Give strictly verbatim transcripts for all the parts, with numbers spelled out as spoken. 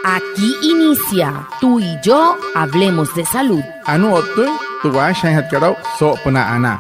Aquí inicia Tú y yo hablemos de salud. Anuu o'ttüin tü waashajaainjatkat aa'u soo'opünaa anaa.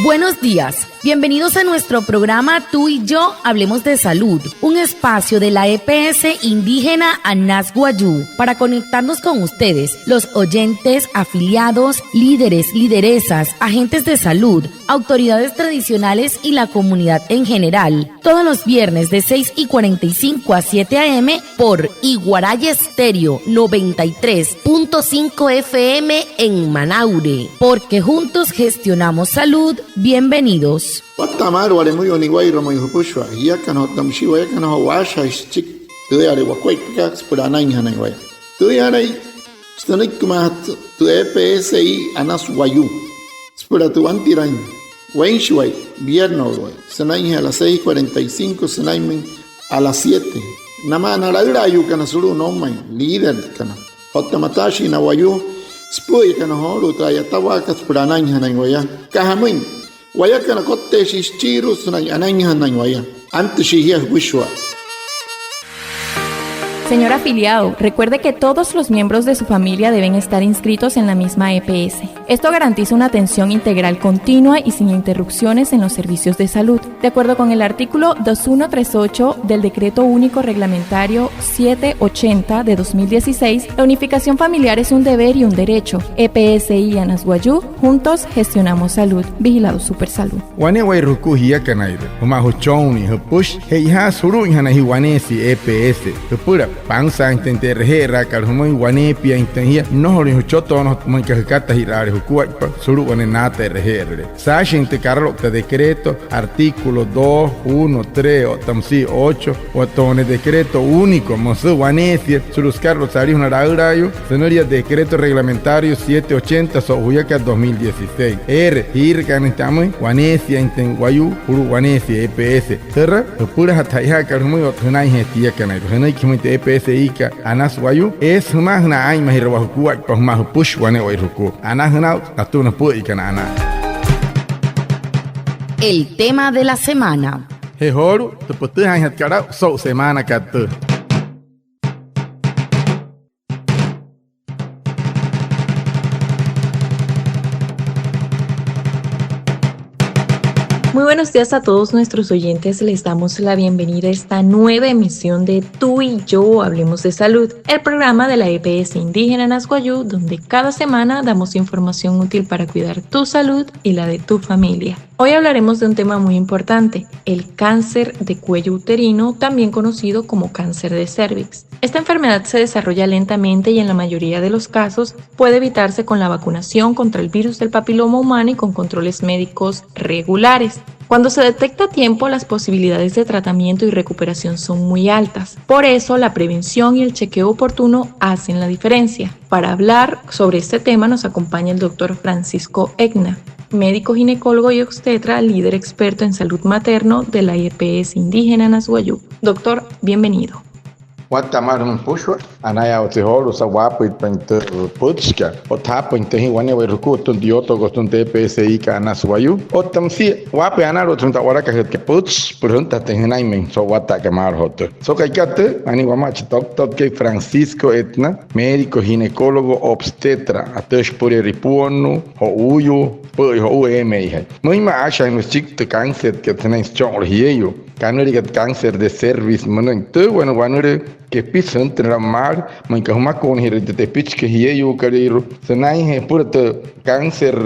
Buenos días. Bienvenidos a nuestro programa Tú y yo hablemos de salud, un espacio de la E P S indígena Anas Wayuu para conectarnos con ustedes, los oyentes, afiliados, líderes, lideresas, agentes de salud, autoridades tradicionales y la comunidad en general. Todos los viernes de seis y cuarenta y cinco a siete a m por Iguaraya Estéreo noventa y tres punto cinco F M en Manaure. Porque juntos gestionamos salud. Bienvenidos. Watta'a maalü wale müyuu niwairua müin jüpüshua jiakana otta müshii wayakana joo waashajaain süchiki tüüyale wakuaippakat süpüla anainjanain waya. Tüüyalai sünüikimaajatü tü E P S I Anas Wayuu süpüla tü wantiraain weinshiwai, vierneswai, sünainjee a las seis cuarenta y cinco sünainmüin a las siete. Namaa na laülaayuukana sulu'u noumain, líderkana otta mataashii na wayuu süpü'üyakana joolu'u tü a'yatawaakat süpüla anainjanain waya. Aka jamüin, wayakana kotteeshii süchiirua sünain anainjanain waya. Antüshii jia jüpüshua. Señor afiliado, recuerde que todos los miembros de su familia deben estar inscritos en la misma E P S. Esto garantiza una atención integral, continua y sin interrupciones en los servicios de salud. De acuerdo con el artículo dos uno tres ocho del Decreto Único Reglamentario siete ochenta de dos mil dieciséis, la unificación familiar es un deber y un derecho. E P S I Anas Wayuu, juntos gestionamos salud. Vigilado Supersalud. Wane'ewai jukua jiakanairua jümaa jüchonnii, jüpüshi, che'ojaasü sulu'uinjanain jia waneesia E P S. Jüpüla pansaainjatüin tü e'reje'eraakat jümüin, waneepiainjatüin jia, nnojolüin jüchotoonüin müin aka jükatajiraale jukuaippa sulu'u wane naata e'reje'erüle. Saashin tü karaloukta decreto, artículo dos, uno, tres otta müsia ocho, otta wane decreto único, müsü waneesia sulu'u sükaraloukta salijuna laülaayuu, sünülia decreto reglamentario siete ochenta so'u juyakat dos mil dieciséis. Eere jiirakaainjatüin amüin waneesiainjatüin wayuu sulu'u waneesia E P S. Türa jüpülajatü che'ojaakat jümüin otta jünainjee tiakanairua. Jünüiki jümüin tü E P S I kat Anas Wayuu, eesü jümaa sünain aa'inmajirawaa jukuaippa jümaa jüpüshi wane'ewai jukua. Anajüna aa'u natüma napü'üikana anaa. El tema de la semana. Je joolu'u tü pütüjaainjatkat aa'u so'u semaanakat tüü. Muy buenos días a todos nuestros oyentes. Les damos la bienvenida a esta nueva emisión de Tú y yo hablemos de salud, el programa de la E P S indígena Anas Wayuu, donde cada semana damos información útil para cuidar tu salud y la de tu familia. Hoy hablaremos de un tema muy importante, el cáncer de cuello uterino, también conocido como cáncer de cérvix. Esta enfermedad se desarrolla lentamente y en la mayoría de los casos puede evitarse con la vacunación contra el virus del papiloma humano y con controles médicos regulares. Cuando se detecta a tiempo, las posibilidades de tratamiento y recuperación son muy altas. Por eso, la prevención y el chequeo oportuno hacen la diferencia. Para hablar sobre este tema nos acompaña el doctor Francisco Egna, médico ginecólogo y obstetra, líder experto en salud materno de la E P S indígena Anas Wayuu. Doctor, bienvenido. Watta'a maalü jümüin jüpüshua, anayaawatse joolu'u saa'u waapüitpain tü pütchikat otta jaapüinjatüin jia wane'ewai jukua sütüma tü yootokot sütüma tü E P S I kat Anas Wayuu. Otta müsia waapüin analu'ut sütüma tü a'walakajeetkat pütchi süpüla jüntajatüin jünainmüin so'u watta'akat maalü joo tüü. So'u ka'ikat tüü, anii wamaa chi toktotkai Francisco Etna, médico ginecólogo obstetra, atüshi püleerua ipuonnuu, jo'uuyuu, pü'üya jo'uu eemeeijai. Müinma'a aashajaain müsü süchiki tü cáncerkat sünain sücho'unle jieyuu, kanüliakat cáncer de cérvix münüin. Tüü wane wanülüü kepisü jüntünüle aa'u maalü, müin aka jümakuunajirai tü tepichikat jieyuukalüirua sünainjee süpüla tü cáncer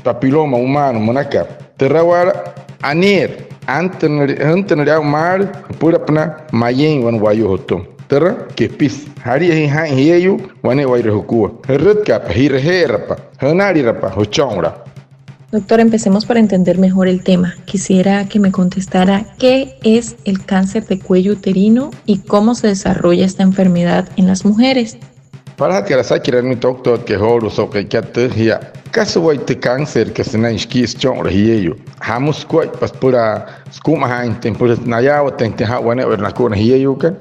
papiloma humano münakat. Türa waala, aneerü antünüle, jüntünüle aa'u maalü jüpülapünaa mayeein wane wayuu jütüma. Türa kepisü. Jalia jia jaa'in jieyuu wane'ewai jukua. Jürütkaapa, ji'raje'erapa, jünalirapa, jücho'unla. Doctor, empecemos para entender mejor el tema. Quisiera que me contestara qué es el cáncer de cuello uterino y cómo se desarrolla esta enfermedad en las mujeres. Palajatka asakiraain nümüin toktotkai joolu'u so'u ka'ikat tüü, jia, ¿kasa wayuu tü cáncerkat sünain shikii sücho'unla jieyuu? ¿Jamüsü sukuaippa süpüla sükumajaainjatüin, süpüla nayaawatüinjatüin jaa'u wane'ewai nakua na jieyuukat?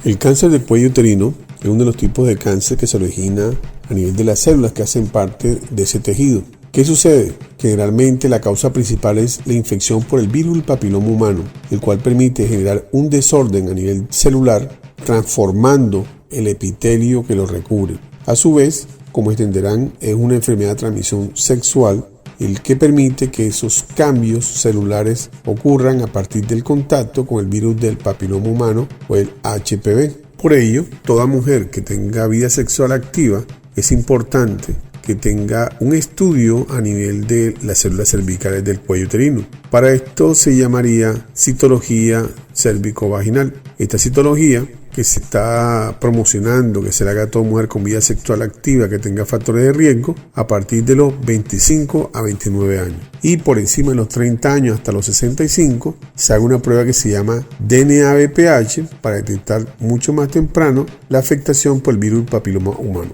El cáncer de cuello uterino es uno de los tipos de cáncer que se origina a nivel de las células que hacen parte de ese tejido. ¿Qué sucede? Generalmente la causa principal es la infección por el virus del papiloma humano, el cual permite generar un desorden a nivel celular, transformando el epitelio que lo recubre. A su vez, como entenderán, es una enfermedad de transmisión sexual, el que permite que esos cambios celulares ocurran a partir del contacto con el virus del papiloma humano o el H P V. Por ello, toda mujer que tenga vida sexual activa, es importante que tenga un estudio a nivel de las células cervicales del cuello uterino. Para esto se llamaría citología cérvico-vaginal. Esta citología que se está promocionando, que se le haga a toda mujer con vida sexual activa que tenga factores de riesgo a partir de los veinticinco a veintinueve años. Y por encima de los treinta años hasta los sesenta y cinco, se haga una prueba que se llama D N A V P H para detectar mucho más temprano la afectación por el virus papiloma humano.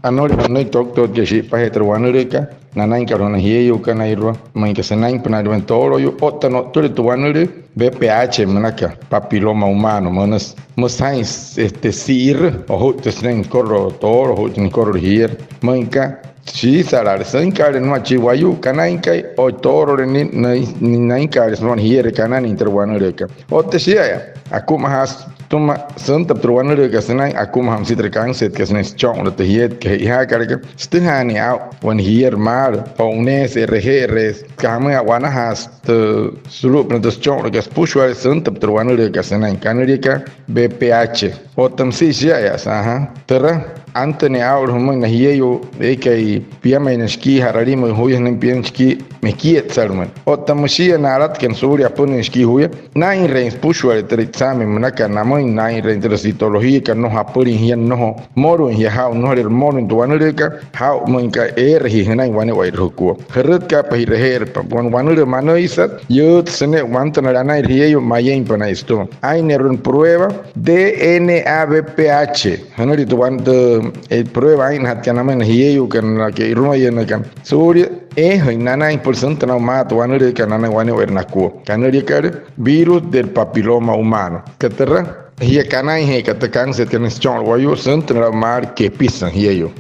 Anuu nünüiki tü toktotkai shi'ipajee tü wanülüükat, nanainkat na jieyuukanairua, müinka sünainpünaairua tooloyuu, otta no'utüle tü wanülüü V P H münaka, papiloma humano münüsü. Müsü jaa'in, este, si'irü, ojuittüsü sünain nikorolo toolo, ojuittüsü nikorolo jierü, müinka shiisalaale, süinkaale nümaa chi wayuu kanainkai, o toolole nia, nia, nia nainkaale sümaa jierü kananüin tü wanülüükat. Otta shia'aya akumajaasü sütüma süntapa tü wanülüükat sünain, akumajaa müsia tü kansetkat sünain sücho'unla tü jietkat, je'ijaakalaka sütüjaanüin aa'u wane jierü maalü, o'uneesü, e'reje'ereesü, süka jamüin a'wanajaasü tü sulu'upünaa tü sücho'unlakat süpüshua'ale süntapa tü wanülüükat sünain, kanüliakat V P H. Otta müsia shia'aya, ajaa, türa antünüin aa'ulu jümüin na jieyuu eekai piamain naya shikii ja'ralimüin juya, jünain piamain shikii mekietsalümüin. Otta müshia na alatkana suulia apünüin shikii juya, naa'inreein süpüshua'ale türa examen münakat namüin, naa'inreein türa citologiakat, nnojo apülüin jia, nnojo mmolüin jia jaa'u, nnojoleerü mmolüin tü wanülüükat jaa'u, müinka eere jia jünain wane'ewaire jukua. Jürütkaapa ji'reje'erüpa wane wanülüü manüisat, yüütsü ne'e wantünale anainre jieyuu, mayeimpa naya sütüma. Aa'inneerü wane prueba D N A V P H, jünülia tü wan-, tü, e, prueba aa'injatkat namüin na jieyuukana, na ke'irumayünnüükana suulia eejüin nanain süpüla süntünüin aa'u maa tü wanülüükat nanain wane'ewaire nakua. Kanüliakat virus del papiloma humano. Ka türa, jia kanainjeeka tü kansetkat sünain sücho'unla wayuu, süntünüle aa'u maalü kepisü jieyuu.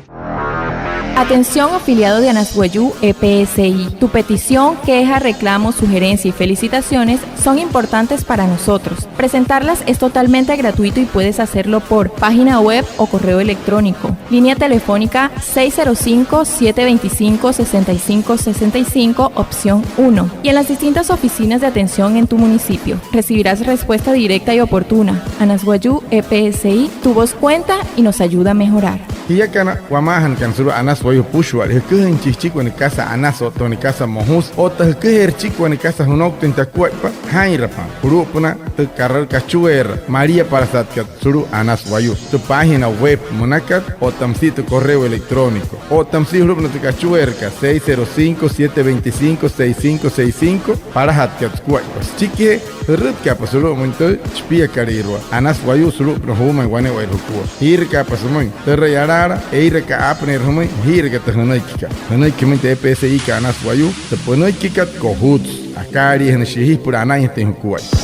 Atención, afiliado de Anas Wayuu E P S I. Tu petición, queja, reclamo, sugerencia y felicitaciones son importantes para nosotros. Presentarlas es totalmente gratuito y puedes hacerlo por página web o correo electrónico. Línea telefónica seis cero cinco, siete veinticinco, sesenta y cinco sesenta y cinco, opción uno. Y en las distintas oficinas de atención en tu municipio. Recibirás respuesta directa y oportuna. Anas Wayuu E P S I, tu voz cuenta y nos ayuda a mejorar. Jiakana wamaajanakana sulu'u Anas Wayuu süpüshua'ale, jüküjüinjachin süchiki wane kasa anasü otta wane kasa mojusü, otta jüküjeerü süchiki wane kasa jünouktüin takuaippa, jaa'inrapa julu'upünaa tü kara kachueera maliapalasaatkat sulu'u Anas Wayuu, tü página web münakat otta müsia tü correo electrónico otta müsia julu'upünaa tü kachueerakat seis cero cinco, siete veinticinco, seis cinco seis cinco, palajatkat sukuaippa. Süchikijee jürütkaapa sulu'umüin tü shipiakalüirua Anas Wayuu sulu'upünaa juumain wane'ewaire jukua. Jiirakaapa sümüin türa yalaala, ee'iraka aapüneerü jümüin, jii'iraka tü jünüikikat. Jünüiki jümüin tü E P S I-kat Anas Wayuu, tü pünüikikat kojutsü. Akaaliijünüshii jia süpüla anainjatüin jukuaippa.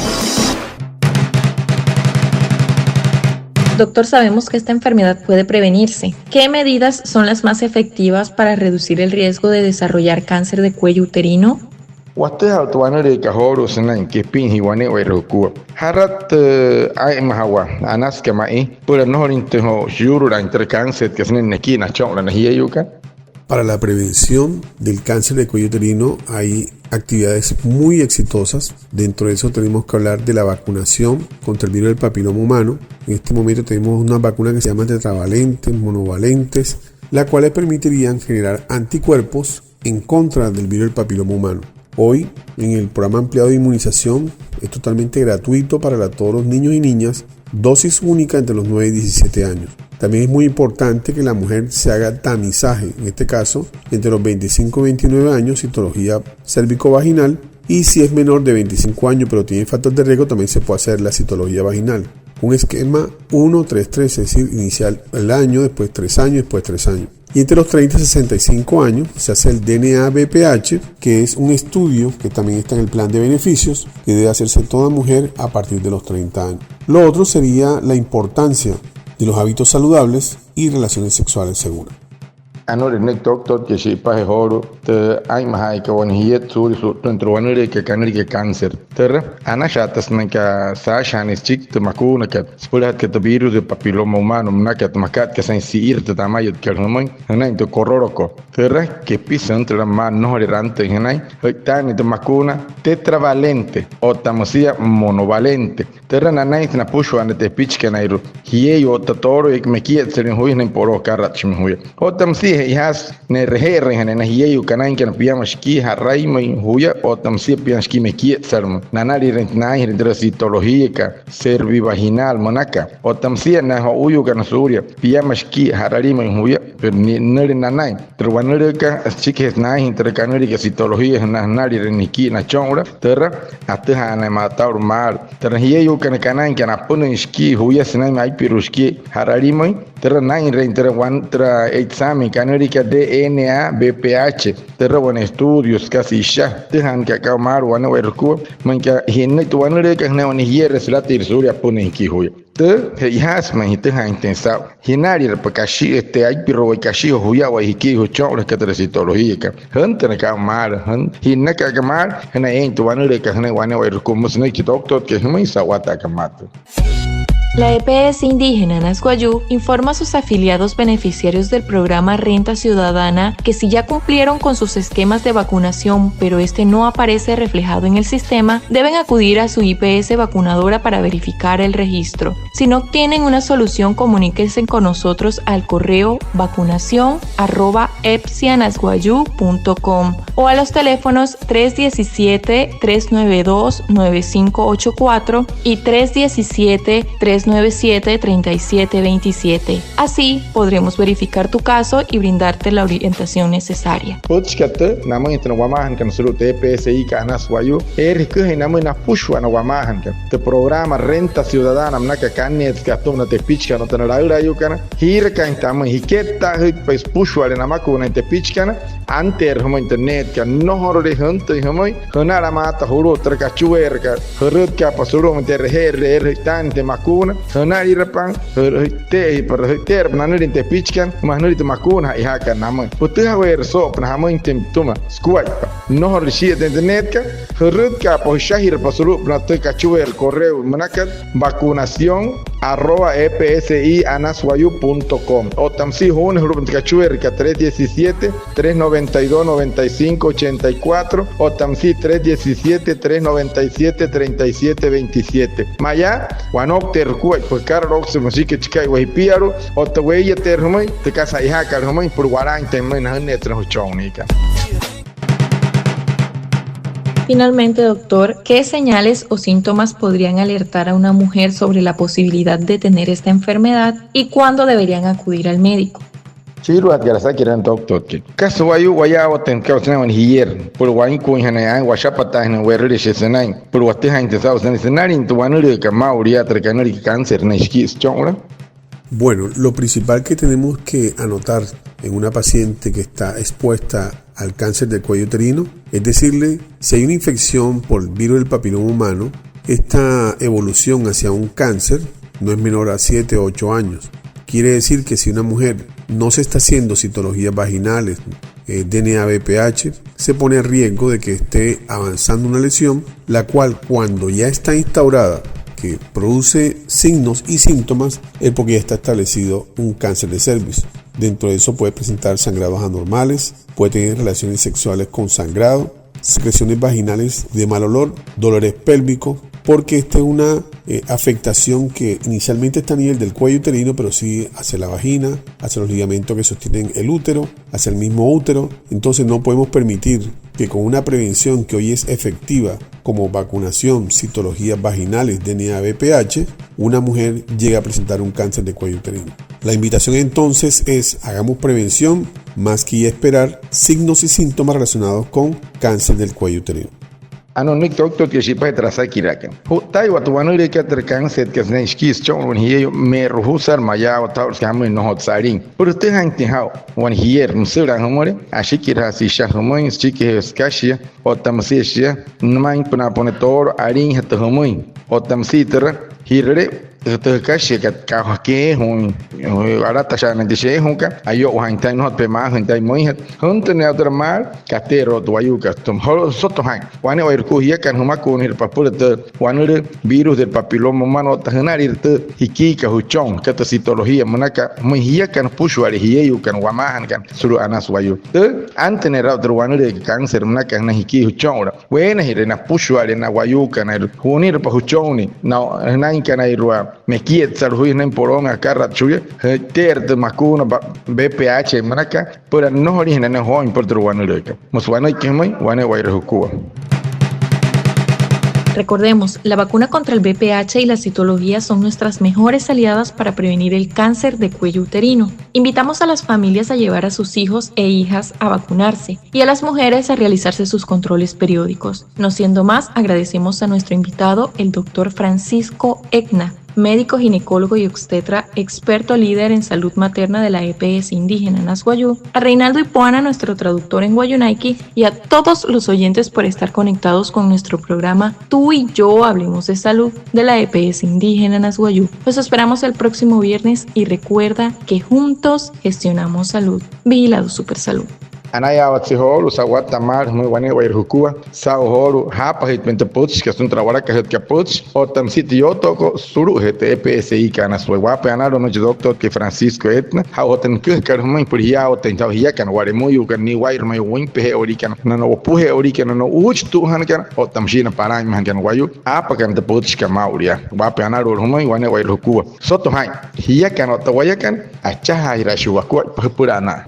Doctor, sabemos que esta enfermedad puede prevenirse. ¿Qué medidas son las más efectivas para reducir el riesgo de desarrollar cáncer de cuello uterino? Watüjaa aa'u tü wanülüükat joolu'u sünain kepiain wane'ewaire jukua. ¿Jara tü aa'inmajawaa anasükat ma'i süpüla nnojolüinjatüin joo shiyu'lulaain tü kansetkat sünain nekii nacho'unla na jieyuukana? Para la prevención del cáncer de cuello uterino hay actividades muy exitosas. Dentro de eso tenemos que hablar de la vacunación contra el virus del papiloma humano. En este momento tenemos una vacuna que se llama tetravalentes, monovalentes, las cuales permitirían generar anticuerpos en contra del virus del papiloma humano. Hoy, en el programa ampliado de inmunización, es totalmente gratuito para la, todos los niños y niñas, dosis única entre los nueve y diecisiete años. También es muy importante que la mujer se haga tamizaje, en este caso, entre los veinticinco y veintinueve años, citología cérvico-vaginal, y si es menor de veinticinco años pero tiene factor de riesgo, también se puede hacer la citología vaginal. Un esquema uno tres tres, es decir, inicial el año, después tres años, después tres años. Y entre los treinta y sesenta y cinco años se hace el D N A V P H, que es un estudio que también está en el plan de beneficios, que debe hacerse toda mujer a partir de los treinta años. Lo otro sería la importancia de los hábitos saludables y relaciones sexuales seguras. Anuu nünüiki tü doctorkai shi'ipajee joolu'u tü aa'inmajaainkat wane jiet suulia su'ttüin tü wanülüükat kanüliakat cáncer. Türa, anashaatasü sünain aka saashajaanüin süchiki tü makuunakat süpülajatkat tü virus de papiloma humano münakat, makat aka saa'in si'ira tü tamayütkat jümüin jünain tü cororoco. Türa, kepisü antüla maa nnojolire antüin jünain, jü'itaanüin tü makuuna tetravalente otta müsia monovalente. Türa nanainjatü napüshua na tepichikanairua jieyuu otta toolo eekai mekietsalüin juya sünain poloo akaratshimüin juya. Otta müsia che'ojaasü ne'reje'erüinjanain na jieyuu kanainkana piama shikii ja'raimüin juya otta müsia piama shikii mekietsalümüin. Nanalirüin tü naainjirüin türa citologiakat cervivaginal münakat. Otta müsia na jo'uuyuukana suulia piama shikii ja'ralimüin juya, pero ni-, nünüle nanain. Türa wanülüükat, süchikijee naainjatüin türa kanüliakat citología, jüna-, jünalire nikii nachonla, türa atüjaanüin ma'i aa'u maalü. Türa jieyuukana kanainkana apünüin shikii juya sünainmüin aipiru'u shikii ja'ralimüin, türa naa'inreein türa wan-, türa examen kanüliakat D N A V P H, türa wane estudio süka sü'isha, atüjaanüin aka maalü wane'ewai jukua, müin aka ji'nnüin tü wanülüükat jünain wane jierü sülatüin suulia apünüin shikii juya. Tü, che'ojaasü ma'i jütüjaainjatüin saa'u. Jünalirapa kashi, este, aipiru'u waya kashi joo juyawai jikii jüchonle aka türa citologiakat. Jüntünaka maalü, jün-, ji'nnaka aka maalü, jünain eein tü wanülüükat jünain wane'ewai jukua, müsü nünüiki tü doctorkai jümüin, sa'wataaka maalü. La E P S indígena Anas Wayuu informa a sus afiliados beneficiarios del programa Renta Ciudadana que si ya cumplieron con sus esquemas de vacunación, pero este no aparece reflejado en el sistema, deben acudir a su I P S vacunadora para verificar el registro. Si no obtienen una solución, comuníquense con nosotros al correo vacunación arroba epsianaswayuu punto com o a los teléfonos tres diecisiete, tres nueve dos, nueve cinco ocho cuatro y tres diecisiete, tres nueve siete, treinta y siete veintisiete. Así podremos verificar tu caso y brindarte la orientación necesaria. Pütchikat tüü namüinjatü na wamaajanakana sulu'u tü E P S I kat Anas Wayuu, eere jüküjain namüin napüshua na wamaajanakana tü programa Renta Ciudadana münakat, kanneetsükat atüma na tepichikana otta na laülaayuukana. Jiirakaainjatü amüin, jikettaajüitpa süpüshua'ale namakuuna na tepichikana. Anteerü jümüin tü nneetkat, nnojorule jüntüin jümüin, jünala maata julu'u türa kachueerakat. Jürütkaapa sulu'umüin tü e'reje'erüle eere jü'itaanüin tü makuuna, jünalirapa, jü-, jü'ite'erapa nanülia na tepichikana sümaa jünülia tü makuuna che'ojaakat namüin. Pütüjaweerü soo'opünaa jamüinjatüin pütüma sukuaippa. Nnojorule shii'iyatüin tü nneetkat, jürütkaapa, jüshajirapa sulu'upünaa tü kachueera correo münakat vacunación arroba epsianaswayuu punto com. Otta müsia juunüin julu'upünaa tü kachueerakat tres diecisiete, tres noventa y dos, noventa y cinco, ochenta y cuatro, otta müsia tres diecisiete, tres noventa y siete, treinta y siete veintisiete. Mayaa, wanoukteerü jukuaippa jükaraloukse müshiki chika'iwa jipialu'u, otta wee'iyateerü jümüin tü kasa che'ojaakat jümüin süpüla walaainjatüin jümüin na jünneetse na jüchonniikana. Finalmente, doctor, ¿qué señales o síntomas podrían alertar a una mujer sobre la posibilidad de tener esta enfermedad y cuándo deberían acudir al médico? Shiiruajatkat asakiraain doctorkai. Kasa wayuu wayaawatüin süka sünain wane jierü süpüla wainkuuinjanain aa'in, washapataainjanain we'rüle shia sünain süpüla watüjaainjatüin saa'u sünain sünalin tü wanülüükat maa'ulu yaa türa kanüliakat cáncer sünain shikii süchonla. Bueno, lo principal que tenemos que anotar en una paciente que está expuesta al cáncer del cuello uterino es decirle si hay una infección por virus del papiloma humano. Esta evolución hacia un cáncer no es menor a siete o ocho años. Quiere decir que si una mujer no se está haciendo citologías vaginales, eh, D N A V P H, se pone a riesgo de que esté avanzando una lesión, la cual, cuando ya está instaurada, que produce signos y síntomas, es porque ya está establecido un cáncer de cervix. Dentro de eso puede presentar sangrados anormales, puede tener relaciones sexuales con sangrado, secreciones vaginales de mal olor, dolores pélvicos, porque esta es una, eh, afectación que inicialmente está a nivel del cuello uterino, pero sigue hacia la vagina, hacia los ligamentos que sostienen el útero, hacia el mismo útero. Entonces no podemos permitir que con una prevención que hoy es efectiva, como vacunación, citologías vaginales, D N A V P H, una mujer llegue a presentar un cáncer de cuello uterino. La invitación entonces es, hagamos prevención más que ir a esperar signos y síntomas relacionados con cáncer del cuello uterino. Anuu nünüiki tü doctorkai shi'ipajee türa asakiraakat. Ju'ttaiwa tü wanülüükat türa cáncerkat sünain shikii süchon wane jieyuu, me'rujusat mayaawat saa'u süka jamüin, nnojotsü alin. Süpüla jütüjaainjatüin jaa'u wane jierü, müsü'üla jümüle ashikiraa shia jümüin, süchikijee süka shia otta müsia shia nümaimpünaa püne toolo alinjatü jümüin. Otta müsia türa, ji'rüle tü tüjükashi aka, aka keejuuin, alatashaanain tü sheejuukat, ayo'ujaain taya, nnojotsü pia maajüin taya müinjatü. Jüntünüin aa'u türa maalü, kateerü aa'u tü wayuukat, soto jaa'in. Wane'ewai jukua jiakana jümakuunajirapa süpüla tü wanülüü virus del papiloma humano otta jünalirü tü jikiikat jüchon, aka tü citología münaka, jümüin jiakana süpüshua'ale jieyuukana wamaajanakana sulu'u Anas Wayuu. Tü antüneerü aa'u türa wanülüükat cáncer münaka jünain jikii jüchon oo'ulaa. Weenajiree na süpüshua'ale na wayuukanairua, ju'unirapa jüchonnii na jünainkanairu'u mekietsalü juya, jünain polooin akaratshi juya, je'iteerü tü makuuna VPH münaka süpüla nnojoliinjanain jooin süpüla türa wanülüükat. Müsü wanüiki jümüin, wane'ewai jukua. Recordemos, la vacuna contra el V P H y la citología son nuestras mejores aliadas para prevenir el cáncer de cuello uterino. Invitamos a las familias a llevar a sus hijos e hijas a vacunarse y a las mujeres a realizarse sus controles periódicos. No siendo más, agradecemos a nuestro invitado, el doctor Francisco Etna, médico ginecólogo y obstetra, experto líder en salud materna de la E P S indígena Anas Wayuu, a Reinaldo Ipuana, nuestro traductor en wayuunaiki, y a todos los oyentes por estar conectados con nuestro programa Tú y yo hablemos de salud de la E P S indígena Anas Wayuu. Los esperamos el próximo viernes y recuerda que juntos gestionamos salud. Vigilado Supersalud. Anayaawatse joolu'u saa'u watta'a maalü jümüin wane'ewai jukua, saa'u joolu'u jaapajüitpain tü pütchikat sünain tü a'walakajütkat pütchi otta müsia tü yootookot sulu'ujee tü E P S I kat Anas Wayuu. Waapüin analu'ut chi doctorkai Francisco Etna, jaa'u otta nüküjakat jümüin süpüla jiyaawatüin saa'u jiakana wa'lemüyuukana, ni'wairua ma'i wüinpeje'ewaliikana, na no'u wopuje'ewaliikana, na no'u uuchitu'ujanakana otta müshia na palaainmajanakana wayuu aapakana tü pütchikat maa'ulu yaa. Waapüin analu'ut jümüin wane'ewai jukua, soto jaa'in. Jiakana otta wayakana, achajaajiraashii wakuaippa jüpüla anaa.